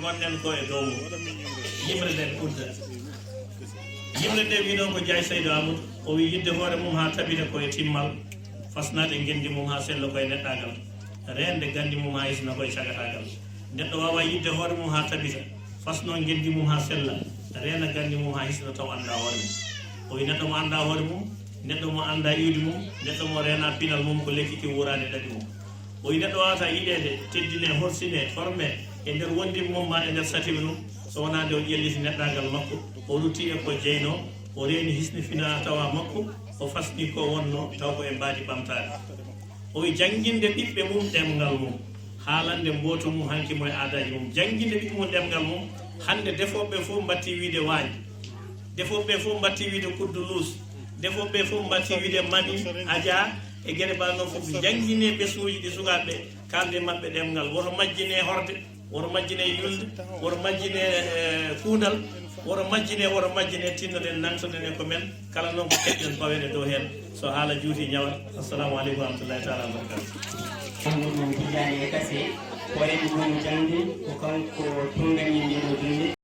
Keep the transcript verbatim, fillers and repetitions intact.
Gonɗen ko e dow mum. Yimre nden udda. Yimre nde wi noon ko Jaay Saydu Aamadu, o wi yidde hoore mum haa tabita ko e timmal, fasnaade ngenndi mum haa sella ko e neɗɗaagal, reende ganndi mum haa hisna ko e cagataagal. Neɗɗo waawaa yidde hoore mum haa tabita, fasnoo ngenndi mum haa sella, reena ganndi mum haa hisna taw anndaa hoore mum. O wi neɗɗo mo anndaa hoore mum, neɗɗo mo anndaa iwdi mum, neɗɗo mo reenaa pinal mum ko lekki ki wuuraani ɗaɗi mum. O wi neɗɗo waawata yiɗeede, teddinee, horsinee, hormee e nder wondiɓɓe mum maa e nder satiɓe mum, so wonaa nde o ƴelliti neɗɗaagal makko, o rutti e ko jeynoo, o reeni hisni finaa-tawaa makko, o fasni ko wonnoo, taw ko e mbaadi ɓamtaare. O wi jannginde ɓiɓɓe mum ɗemngal mum, haalande mbooto mum, hanki mum e aadaaji mum. Jannginde ɓiɓɓe mum ɗemngal mum, hannde defooɓe ɓe fof mbattii wiyde waañ. Defooɓe ɓe fof mbattii wiyde kuddu luus. Defooɓe ɓe fof mbattii wiyde mami, ajaa, e geɗe mbaɗe noon fof. Njannginee ɓesnguuji ɗi sukaaɓe ɓe, kaalde maɓɓe ɗemngal. Woto majjinee horde, woto majjinee yulde, woto majjinee, eh, kuundal, woto majjinee, woto majjinee, tinnoɗen, nangtoɗen e ko men. Kala noon ko keɓɗen, pawen e dow heen. So haala juuti, ñawat. Assalamu aleykum wa rahmatullahi taala wa barakatuh. Amadou Tidiane e Kase, ko en ɗum jaŋde, ko kanko tunngani ndiɗo junnde.